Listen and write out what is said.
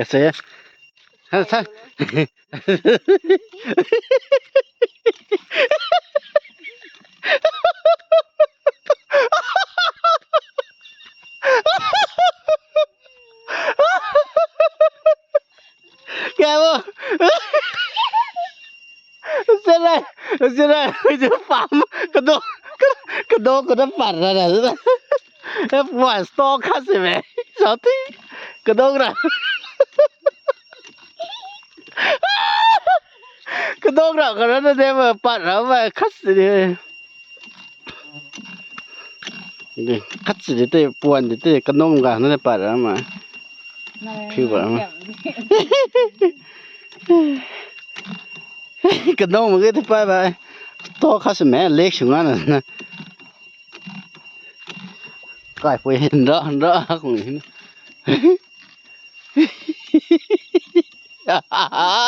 ກະເຊ ຮະ ແກບໍ່ ເສຍດາຍ ເສຍດາຍ ຈະປາມ ກະໂດດ ກະໂດດ ກະໂດດປັດລະນະ ແລ້ວປາມສະຕໍຄັດຊິແມ ສາວຕິ ກະໂດດລະ ກະໂດດລະ ກະໂດດລະ ແຕ່ວ່າປັດລະວ່າຄັດຊິເດ ຄັດຊິເດ ປວນເດ ກະໂດດກະນັ້ນ ປັດລະມາ ຜິວລະມາ ກະໂດດມັນກະໄດ້ໄປ ໄປ ຕໍ່ຄັດຊິແມ ເລກສຸງນັ້ນນະ ກາຍໄປເຫັນເດາະ ເດາະ ຂອງນີ້